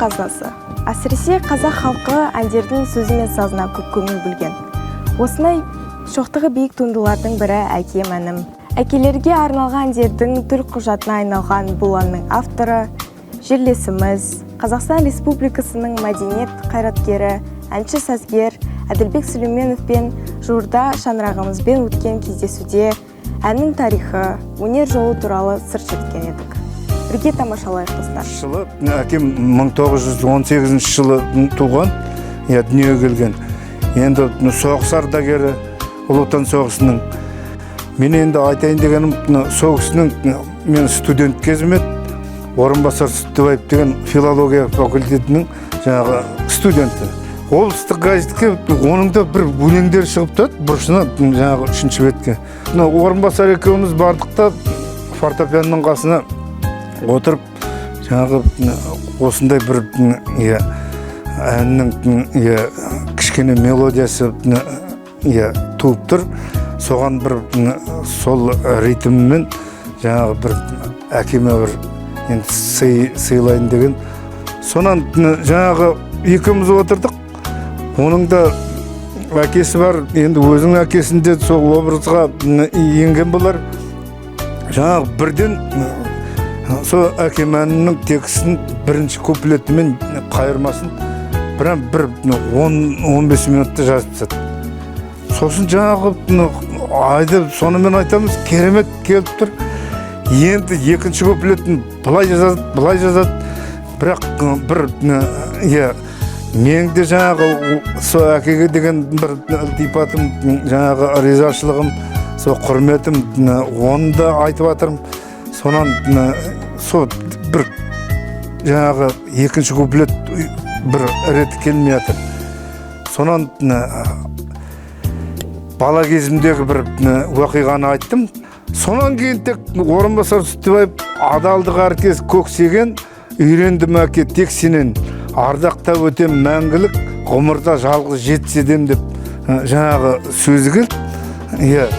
қазынасы. Әсіресе қазақ халқы әндердің сөзі мен сазына көп көңіл бөлген. Осындай шоқтығы биік туындылардың бірі – «Әкем әнім». Әкелерге арналған әндердің төлқұжатына айналған бұл әннің авторы – жерлесіміз, Қазақстан Республикасының мәдениет қайраткері, әнші, сазгер Әділбек Сүлейменовпен жуырда шаңырағымызбен өткен кездесуде әннің тарихы, өнер жолы туралы сыр шерткен едік. Бірге тамашалайық, достар. Жылы әкем 1918 жылы туған, иә, дүниеге келген. Енді соғыс ардагері, Ұлы Отан соғысының. Мен енді айтайын дегенім, мына сол кісінің, мен студент кезім еді, Орынбасар Сүттібаев деген филология факультетінің жаңағы студенті. Облыстық газетке оның да бір өлеңдері шығып тұрады бұрышына, жаңағы үшінші бетке. Мына Орынбасар екеуміз бардық та, фортепианоның қасына отырып, жаңағы осындай бір, иә, әннің, иә, кішкене мелодиясы, иә, туып тұр. Соған бір сол ритмімен жаңағы бір әкеме бір енді сыйлайын деген. Сонан жаңағы екеуміз отырдық. Оның да әкесі бар енді, өзінің әкесінде сол образға енген болар. Жаңағы бірден сол «Әкем» әнінің текстін, бірінші куплеті мен қайырмасын прям бір 10-15 минутта жазып тастады. Сосын жаңағы айды сонымен айтамыз, керемет келіп тұр. Енді екінші куплетін былай жазады, былай жазады, бірақ бір, иә, менің де жаңағы сол әкеге деген бір ілтипатым, жаңағы ризашылығым, сол құрметім, оны да айтып жатырмын. Сонан сол бір жаңағы екінші куплет бір реті келмей жатыр. Сонан бала кезімдегі бір оқиғаны айттым. Сонан кейін тек Орынбасар Сүттібаев: «Адалдық әркез көксеген, үйрендім, әке, тек сенен, ардақтап өтем мәңгілік ғұмырда жалғыз жетсе едім», – деп жаңағы сөзі келді, иә.